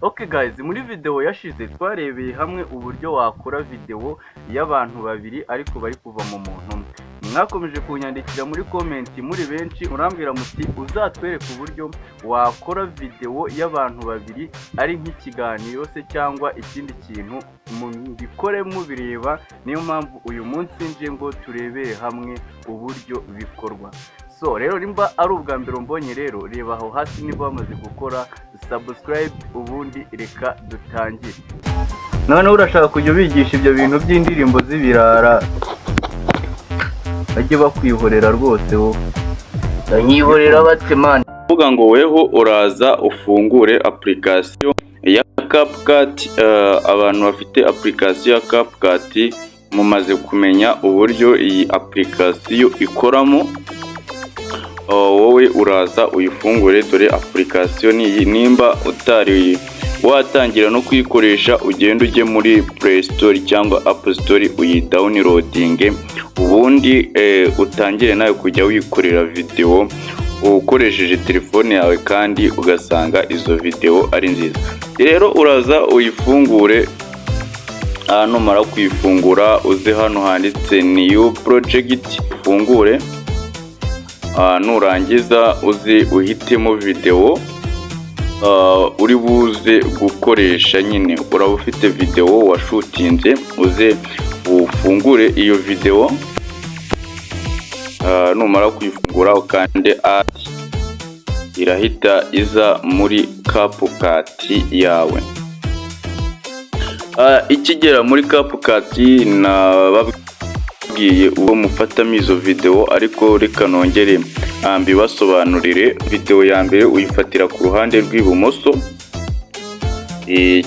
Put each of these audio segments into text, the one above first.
Ok guys, muri video yashize twarebeye hamwe uburyo wakora video y'abantu babiri ariko bari kuva mu muntu umwe. Mwakomeje kunyandikira muri comment muri benshi, murambwira muti: "Uzatwereke uburyo wakora video y'abantu babiri, ari nk'ikiganiro se cyangwa ikindi kintu, mubikore mubireba." Niyo mpamvu uyu munsi nje ngo turebere hamwe uburyo bikorwa. So rero, nimba ari ubwa mbere umbonye rero, reba aho hasi niba wamaze gukora subscribe, ubundi reka dutangire. Noneho urashaka kujya ubigisha ibyo bintu by'indirimbo z'ibirara, bajye bakwihorera rwose wowe. Banyihorera bate, man? Kuvuga ngo weho uraza ufungure application ya CapCut. Abantu bafite application ya CapCut mumaze kumenya uburyo iyi application ikoramo. Wowe uraza uyifungure, dore application ni iyi. Nimba utari watangira no kuyikoresha, ugende ujye muri Play Store cyangwa App Store uyidownloadinge, ubundi utangire nawe kujya wikorera video ukoresheje telefone yawe, kandi ugasanga izo video ari nziza. Rero uraza uyifungure. Numara kuyifungura, uze hano handitse "New project", ufungure. Nurangiza uze uhitemo video uri buze gukoresha. Nyine uraba ufite video washootinze, uze ufungure iyo video. Numara kuyifungura, ukande "Add", irahita iza muri CapCut yawe. Ikigera muri CapCut, nababwiye uwo mufatamo izo video, ariko reka nongere mbibasobanurire. Video ya mbere uyifatira ku ruhande rw'ibumoso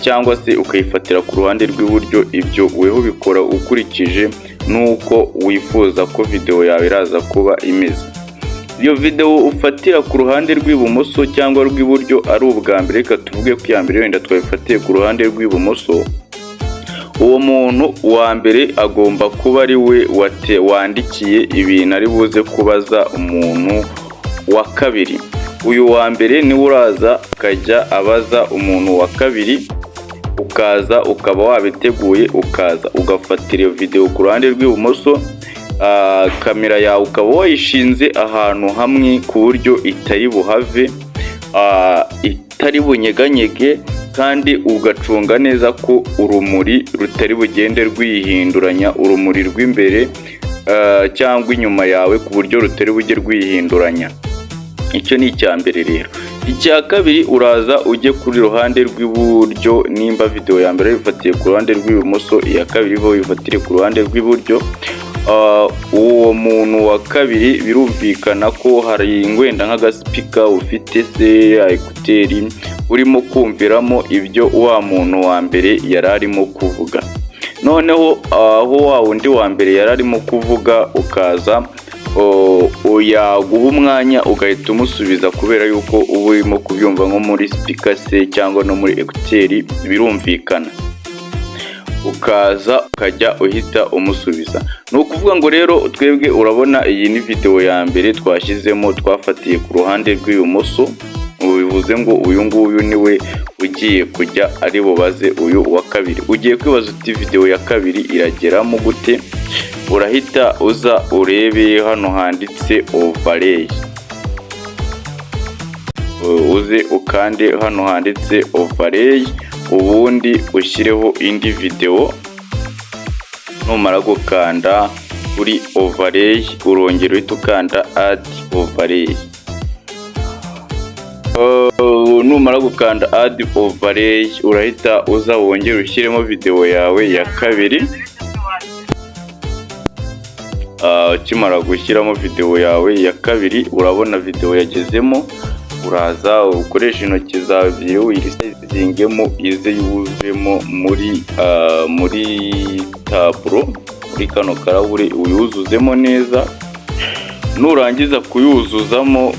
cyangwa se ukayifatira ku ruhande rw'iburyo. Ibyo weho ubikora ukurikije n'uko wifuza ko video yawe iraza kuba imeze. Iyo video ufatira ku ruhande rw'ibumoso cyangwa rw'iburyo ari ubwa mbere, reka tuvuge ko iya mbere wenda twayifatiye ku ruhande rw'ibumoso, uwo muntu wa mbere agomba kuba ari we wandikiye ibintu ari buze kubaza umuntu wa kabiri. Uyu wa mbere niwe uraza akajya abaza umuntu wa kabiri. Ukaza ukaba wabiteguye, ukaza ugafatira iyo video ku ruhande rw'ibumoso, kamera yawe ukaba wayishinze ahantu hamwe ku buryo itari buhave, itari bunyeganyege, kandi ugacunga neza ko urumuri rutari bugende rwihinduranya, urumuri rw'imbere cyangwa inyuma yawe, ku buryo rutari bujye rwihinduranya. Icyo ni icya mbere. Rero icya kabiri, uraza ujye kuri ruhande rw'iburyo. Nimba video ya mbere wifatiye ku ruhande rw'ibumoso, iya kabiri bo wifatire ku ruhande rw'iburyo. Uwo muntu wa kabiri, birumvikana ko hari wenda nk'agaspeaker ufite se, écouteur, urimo kumviramo ibyo wa muntu wa mbere yari arimo kuvuga. Noneho aho wa wundi wa mbere yari arimo kuvuga, ukaza yaguha umwanya ugahita umusubiza, kubera yuko uba urimo kubyumva nko muri speaker se cyangwa no muri écouteur, birumvikana, ukaza ukajya uhita umusubiza. Ni ukuvuga ngo rero twebwe urabona iyi ni video ya mbere twashyizemo, twafatiye ku ruhande rw'ibumoso. Ubu bivuze ngo uyu nguyu niwe ugiye kujya ari bubaze uyu wa kabiri. Ugiye kwibaza uti: "Video ya kabiri irageramo gute?" Urahita uza urebe hano handitse "Overlay", uze ukande hano handitse "Overlay", ubundi ushyireho indi video. Numara gukanda kuri "Overlay", urongera uhita ukanda "Add overlay". Numara gukanda "Add overlay", urahita uza wongere ushyiremo video yawe ya kabiri. Ukimara gushyiramo video yawe ya kabiri, urabona video yagezemo. Uraza ukoresha intoki zawe ebyiri, uyisizingemo, ize yuzemo muri tableau, muri kano karahure, uyuzuzemo neza. Nurangiza kuyuzuzamo,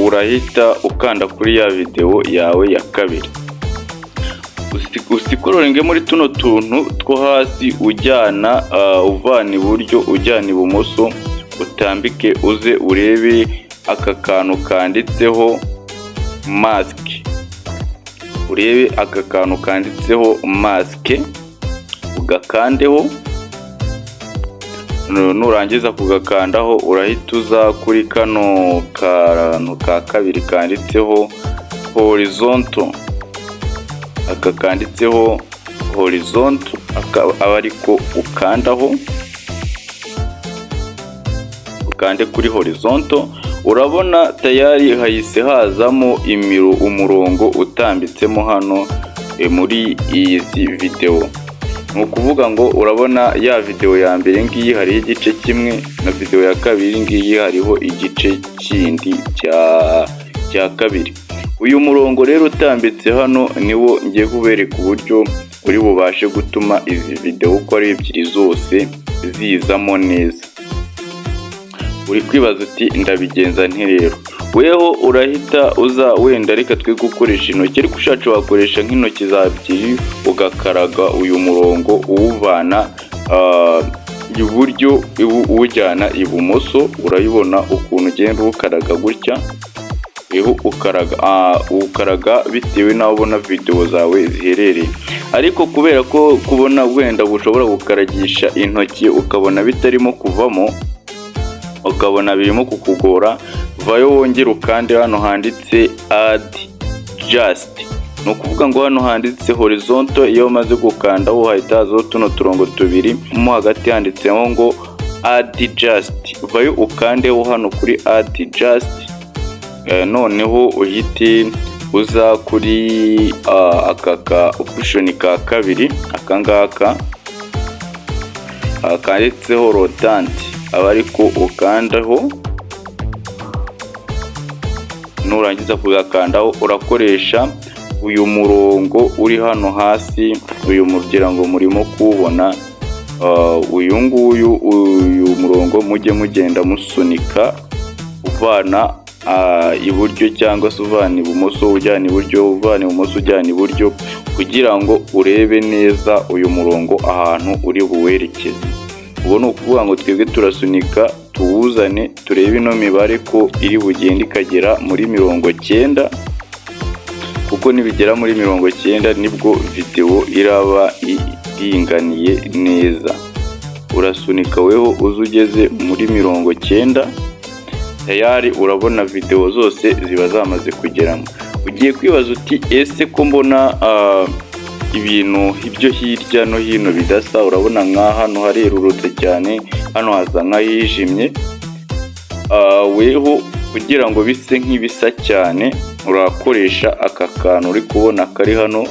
urahita ukanda kuri ya video yawe ya kabiri, uscrollinge muri tuno tuntu two hasi, ujyana uvana iburyo ujyana ibumoso, utambike, uze urebe aka kantu kanditseho "Mask". Urebe aka kantu kanditseho mask, ugakandeho. Nurangiza kugakandaho, urahita uza kuri kano kantu ka kabiri kanditseho horizontal. Aka kanditseho horizontal aba ariko ukandaho, ukande kuri horizontal. Urabona tayari hahise hazamo umurongo utambitsemo hano muri izi videwo. Ni ukuvuga ngo urabona ya videwo ya mbere ngiyi hariho igice kimwe, na videwo ya kabiri ngiyi hariho igice kindi cya kabiri. Uyu murongo rero utambitse hano niwo ngiye kubereka uburyo uri bubashe gutuma izi videwo uko ari ebyiri zose zizamo neza. Uri kwibaza uti: "Ndabigenza nte?" Rero weho urahita uza, wenda reka twe gukoresha intoki, ariko ushatse wakoresha nk'intoki za ebyiri, ugakaraga uyu murongo uwuvana iburyo uwujyana ibumoso. Urabibona ukuntu ugenda uwukaraga gutya. Weho ukaraga bitewe n'aho ubona videwo zawe ziherereye. Ariko kubera ko kubona wenda ushobora gukaragisha intoki ukabona bitarimo kuvamo, ukabona birimo kukugora, vayo wongere ukande hano handitse adjust. Ni ukuvuga ngo hano handitse horizontal, iyo umaze gukandaho hahita hazaho tuno turongo tubiri, mo hagati handitseho ngo adjust. Vayo ukandeho hano kuri adjust, noneho uhite uza kuri aka ka option ka kabiri, aka ngaka kanditseho rotate, aba ariko ukandaho. Nurangiza kugakandaho, urakoresha uyu murongo uri hano hasi, uyu mugira ngo murimo kuwubona, uyu nguyu. Uyu murongo mujye mugenda musunika uvana iburyo cyangwa se uvana ibumoso ujyana iburyo, uvana ibumoso ujyana iburyo, kugira ngo urebe neza uyu murongo ahantu uri buwerekeze. Ubu ni ukuvuga ngo twebwe turasunika tuwuzane, turebe ino mibare ko iri bugende ikagera muri 90, kuko nibigera muri 90 nibwo videwo iraba iringaniye neza. Urasunika weho uze ugeze muri 90, tayari urabona videwo zose ziba zamaze kugeramo. Ugiye kwibaza uti: "Ese ko mbona ibintu ibyo hirya no hino bidasa?" Urabona nka hano harerurutse cyane, hano hasa nk'ahijimye. Weho kugira ngo bise nk'ibisa cyane, urakoresha aka kantu uri kubona kari hano,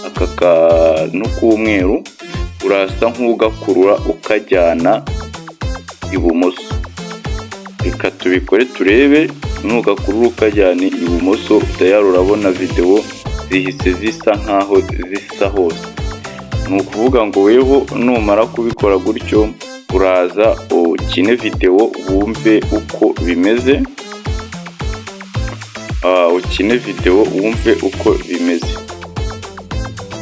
aka kantu k'umweru, urasa nk'ugakurura ukajyana ibumoso. Reka tubikore turebe. Nugakurura ukajyana ibumoso, tayari urabona videwo zihise zisa nkaho zisa hose. Ni ukuvuga ngo weho numara kubikora gutyo, uraza ukine videwo wumve uko bimeze, ukine videwo wumve uko bimeze.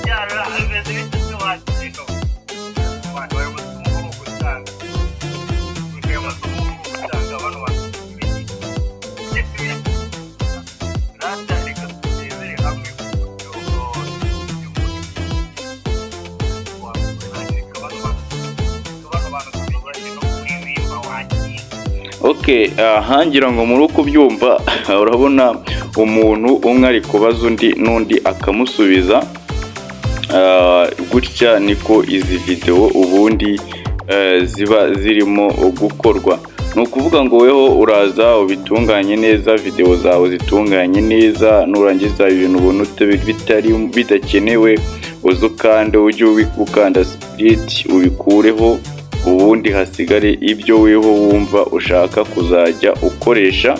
Yara, bimeze bite se wakino? Abantu bari amasomo uri gutanga. Ayo masomo uri gutanga bano bantu ibiki? Ujye tubiga. Rata reka turebere hamwe uburyo reka bano bantu tubigishe no kuririmba wakira. Ok, aha ngira ngo muri kubyumva. Urabona umuntu umwe ari kubaza undi n'undi akamusubiza. Gutya niko izi videwo ubundi ziba zirimo gukorwa. Ni ukuvuga ngo weho uraza ubitunganye neza, videwo zawe zitunganye neza. Nurangiza, ibintu ubona bitari bidakenewe, uze ukande, ujye ukanda split ubikureho, ubundi hasigare ibyo weho wumva ushaka kuzajya ukoresha,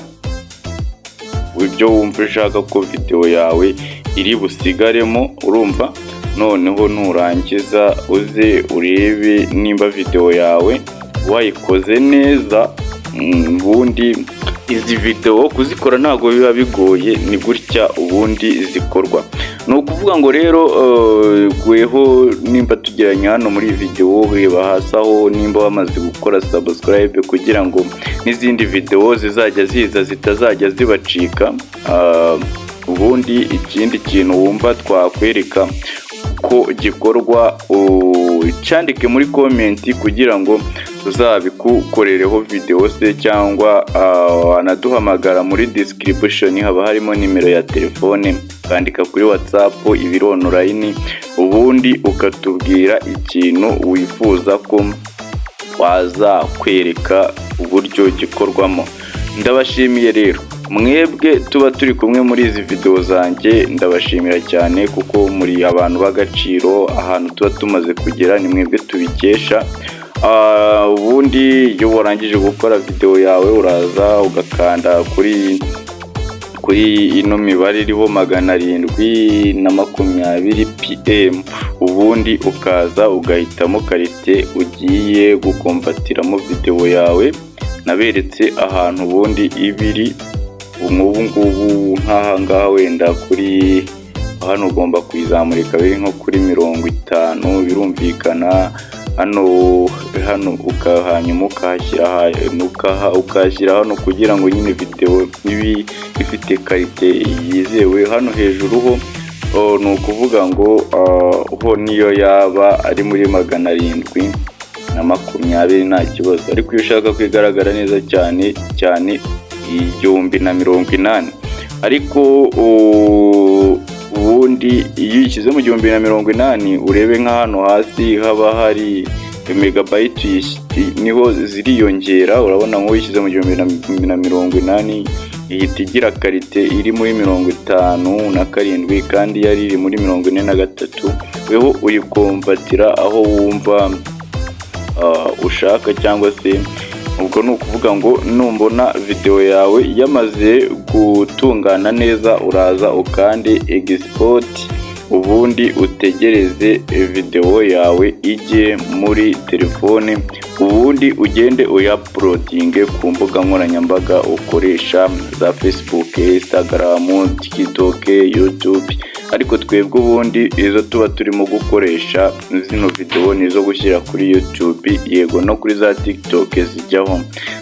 ibyo wumva ushaka ko videwo yawe iri busigaremo. Urumva, noneho nurangiza uze urebe nimba videwo yawe wayikoze neza. Ubundi izi videwo kuzikora ntabwo biba bigoye, ni gutya ubundi zikorwa. Ni ukuvuga ngo rero weho nimba tugeranye hano muri iyi videwo, reba hasi aho nimba wamaze gukora subscribe, kugira ngo n'izindi videwo zizajya ziza zitazajya zibacika. Ubundi Ubundi ikindi kintu wumva twakwereka ko gikorwa, ucyandike muri comment kugira ngo tuzabikukorereho video se, cyangwa wanaduhamagara. Muri description haba harimo nimero ya telefone, ukandika kuri WhatsApp ibiri online, ubundi ukatubwira ikintu wifuza ko twazakwereka uburyo gikorwamo. Ndabashimiye rero mwebwe tuba turi kumwe muri izi video zanjye, ndabashimira cyane kuko muri abantu b'agaciro. Ahantu tuba tumaze kugera ni mwebwe tubikesha. Ubundi iyo warangije gukora video yawe, uraza ugakanda kuri ino mibare iriho 720 pm, ubundi ukaza ugahitamo qualité ugiye gukonvertiramo video yawe. Naberetse ahantu ubundi ibiri nk'ubu ngubu, nk'aha ngaha wenda kuri hano ugomba kuyizamura ikaba iri nko kuri 50, birumvikana. Hano hanyuma ukahashyira hano kugira ngo nyine video ibe ifite qualité yizewe. Hano hejuru ho ni ukuvuga ngo ho niyo yaba ari muri 720 nta kibazo, ariko iyo ushaka ko igaragara neza cyane cyane, 1080. Ariko ubundi iyo uyishyize mu 1080, urebe nka hano hasi haba hari megabyte, niho ziriyongera. Urabona nk'uyishyize mu 1080 ihita igira qualité iri muri 57 kandi yari iri muri 43. Weho uyikonvertira aho wumva ushaka, cyangwa se ubwo ni ukuvuga ngo numbona video yawe yamaze gutungana neza, uraza ukande export, ubundi utegereze video yawe ijye muri telefone, ubundi ugende uyauploadinge ku mbuga nkoranyambaga ukoresha za Facebook, Instagram, TikTok, YouTube. Ariko twebwe ubundi izo tuba turimo gukoresha zino video ni izo gushyira kuri YouTube, yego no kuri za TikTok zijyaho,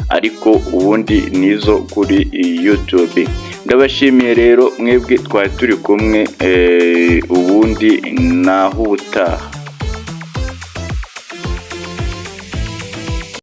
ariko ubundi nizo kuri YouTube. Ndabashimiye rero mwebwe twari turi kumwe, ubundi naho ubutaha.